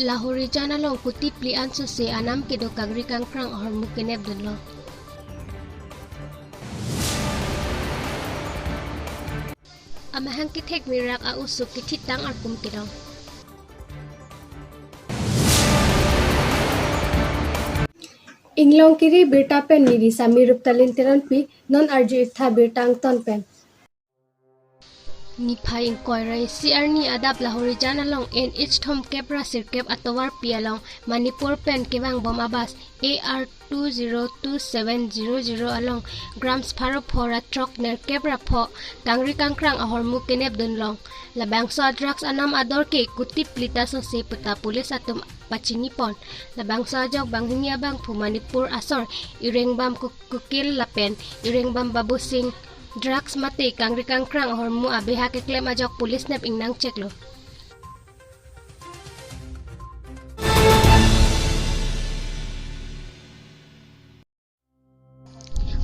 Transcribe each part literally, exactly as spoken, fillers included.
Lahorijan along kuti phli an sose anam kedo kangri kangkrang ahormu kenep dunlo. Amahang kethek mirak a-osuk kethitang arpum kedong. Inglong kiri birta pen neli Sami Ruptalin Teronpi, non arju-iktha birta angton pen. Niphai ingkoi ra isi arni adap Lahorijan along N H thomkep ra sirkep atovarpi along Manipur pen kevangbom a-bus A R two zero two seven zero zero along grams pharo pho ra throk nerkep ra pho kangri kangkrang ahormu kenep dunlong. Labangso a-drugs anam ador ke kuti phli ta sose puta police atum pachinipon. Labangso ajok banghini abangphu Manipur asor Irengbam Ku-, Kukil lapen Irengbam Babu Singh drugs mate kangri kangkrang ahormu abeha keklem ajok police nep ingnang cheklo.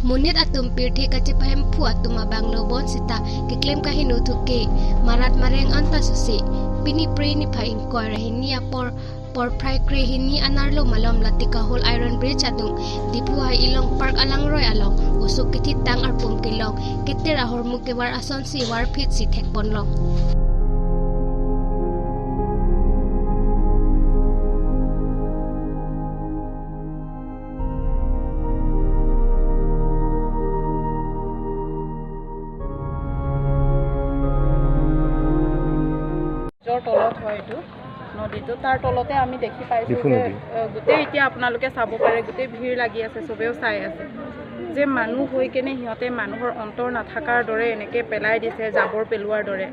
Monit atum pirthe kachepahemphu atum abang lo bonsita keklem kaheno thuke marat mareng anta sose pini Phre niphai ingkoi ra hini apor porphai kre hini anerlo malom Latika Hall Iron Bridge adung Diphu Hai Ilong Park alangroi along osuk kethitang arpum kelong keter ahormu kevar asonsi varphit si thekponlong. ব্ৰিজৰ তলত হয় এইটো নদীটো। তাৰ তলতে আমি দেখি পাইছোঁ ডিফু যে, নদী। আহ, গোটেই এতিয়া আপোনালোকে চাব পাৰে, গোটেই ভিৰ লাগি আছে, চবেও চাই আছে যে মানুহ হৈ কেনে সিহঁতে মানুহৰ অন্তৰ নাথাকাৰ দৰে এনেকে পেলাই দিছে, জাবৰ পেলোৱাৰ দৰে।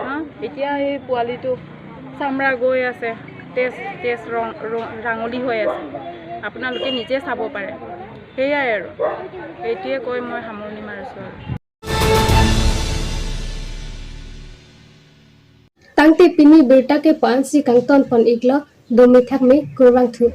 হা? এতিয়া এই পোৱালিটো চামৰা গৈ আছে, তেজ, তেজ ৰং, ৰং, ৰাঙলী হৈ আছে। আপোনালোকে নিজে চাব পাৰে। সেয়াই আৰু, এইটোৱে কৈ মই সামৰণি মাৰিছোঁ আৰু। Tangte pini birta ke-ong ansi kangtonpon iklo, dome thakme, kurvangthu.